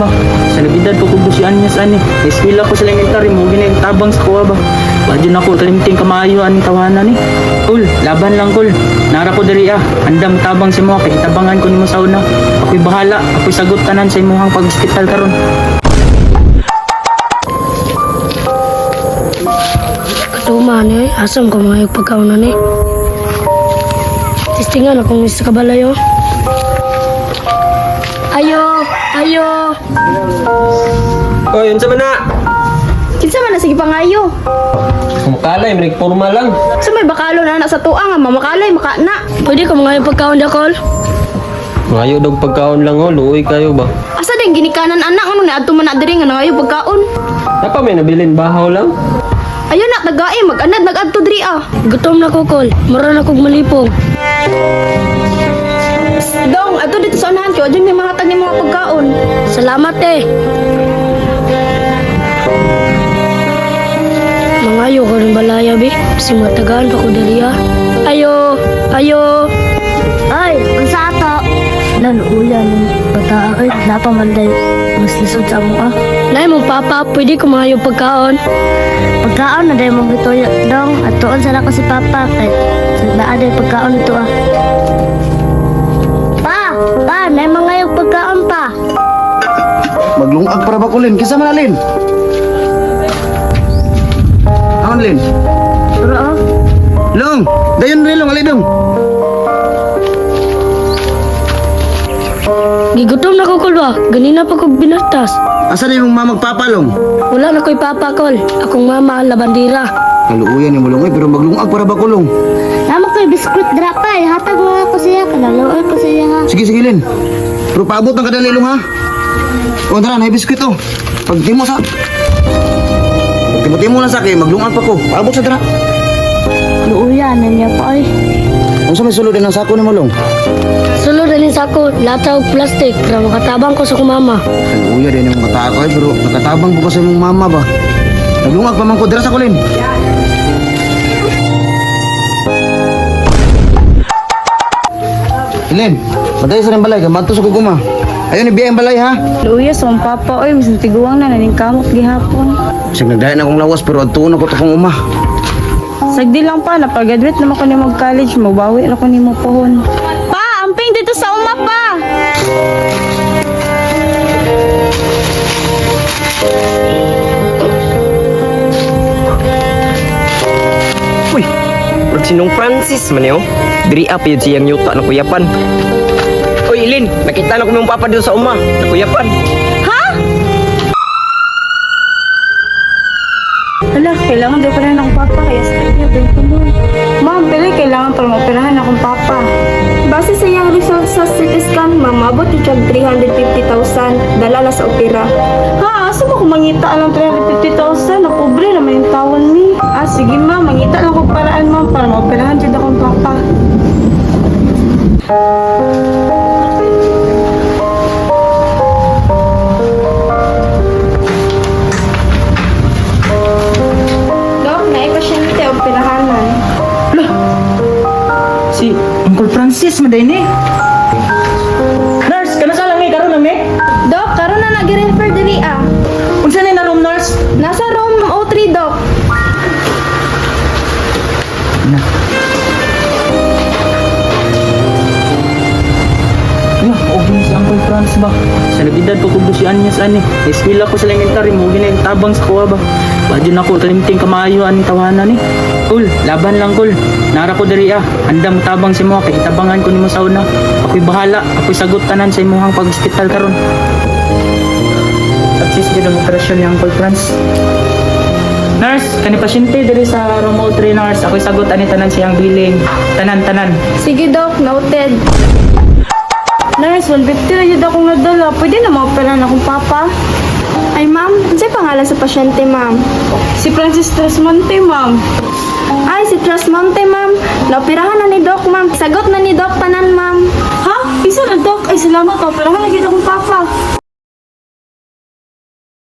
ba. Sa nagedad ko kog 12 anyos ani. Eskwela ko sa elementary mo gini tabang sa kuha ba. Wa jud nako kalimting kamaayo aning tawanan ni. Kul, laban lang kul. Nara ko diri ah. Andam tabang sa imo kay tabangan ko nimo sa una. Ako'y bahala, ako'y sagot tanan sa imong pag-ospital karon. Katuma ni, asam ko mga pagkaon na ni. Tistingan akong isa kabalayo. Ayo, ayo. Oy, unsa man na? Kinsa man na sige pangayo. Makalay, may nagporma lang. Sa may bakalo na na sa tuang nga mamakalay makana. Pwede ko mga pagkaon dakol? Ngayo dog pagkaon lang oh, luoy kayo ba? Asa din ginikanan anak ano ni adto man na diri nga nangayo pagkaon. Napa may nabilin bahaw lang. Ayo na tagae mag-anad nag-adto diri ah. Gutom na ko kol. Mura na kog malipong. Dong, adto dito sa unahan kay adyo may mahatag ni mga pagkaon. Salamat eh. Mangayo ko rin balaya bi. Kasi matagaan pa ko diri ah. Ayo, ayo. Ay, unsa ato? Nanuulan ng bata ay napamanday mas lisod sa amo ah. Nay mong papa, pwede ko mga pagkaon. Pagkaon na dahil mong gituyo dong at tuon sa nako si Papa kay naa day pagkaon ito ah. Pa, pa, nay mga yung pagkaon pa. Maglungag para ba ko, Lin? Kinsa man na, Lin? Aon, Lin? Pero oh, Long! Dayon rin, Long. Ali, dong. Gigutom na ko kol ba? Ganina pa kog binatas. Asa na yung mama magpapa, Long? Wala na ko'y papa kol. Akong mama labandira. Kaluuyan yung mulong, eh, pero maglungag para ba ko, Long? namo ko'y biskwit dra pa eh. Hatag mo ako siya, kanaluoy ko siya ha. Sige, sige, Lin. Pero paabot ng kadali, Long, ha? O, tara, na biskwit, oh. Pagtimo sa... Pagtimo-timo na sa akin, maglungag pa ko. Paabot sa tara. Luuyan na niya pa ay. Unsa may sulod din ang sako ni mo, Long? Sulod na sa ako, lata og plastic para makatabang ko sa akong mama. Kaluuya din yung bata ko, eh, pero nakatabang po ko sa imong mama ba? Naglungag pa man ko, dira sa kulin. Ilin, matay sa rin balay, kamadto sa kuguma. Ayun, ibiya ang balay ha. Luya sa mong papa oy, bisan tiguang na naning kamot gihapon. Bisag nagdahin akong lawas, pero adtuon ako to kong uma. Sagdi lang pa, napagraduate naman ko nimo college, mabawi ra ko nimo pohon. Pa, amping dito sa uma pa. Uy, murag sinong Francis man yo. Diri up yun siyang yuta na kuyapan. Uy, Ilin, nakita na ko mong papa dito sa uma, na kuyapan. Hala, kailangan daw pala ng papa kaya step niya ba mo. Ma'am, pero kailangan para maoperahan akong papa. Base sa iyang result sa CT scan, ma'am, maabot ni siya 350,000 dala na sa opera. Ha, asa ba ko mangita ang 350,000? Na pobre naman yung tawon ni. Ah, sige ma'am, mangita lang ko paraan ma'am para maoperahan jud akong papa. Dok, naay pasyente operahanan. Si Uncle Francis man ni. Nurse, kana sa lang eh karon nami. Dok, karon na nag-refer diri ah. Unsa ni na room nurse? Nasa room 03, Dok. Ya, okay na si Uncle Franz ba? Sa nagedad ko kog 12 anyos ani. Eskwela ko sa elementary mo gini tabang sa kuha ba. Wa jud nako kalimting kamaayo aning tawanan ni. Kul, laban lang kul. Nara ko diri ah. Andam tabang sa imo kay tabangan ko nimo sa una. Ako'y bahala, ako'y sagot tanan sa imong pag-ospital karon. Success jud ang operasyon ni Uncle Franz. Nurse, kani pasyente diri sa room 03 nurse. Ako'y sagot ani tanan siyang billing. Tanan-tanan. Sige, Dok, noted. Nurse, 150 na jud akong nadala. Pwede na maoperahan akong papa. Ay, ma'am, unsay pangalan sa pasyente, ma'am? Si Francis Trasmonte, ma'am. Ay, si Trasmonte, ma'am. Naoperahan na ni Doc, ma'am. Sagot na ni Doc tanan, ma'am. Ha? Isa na, Doc. Ay, salamat. Maoperahan na jud akong papa.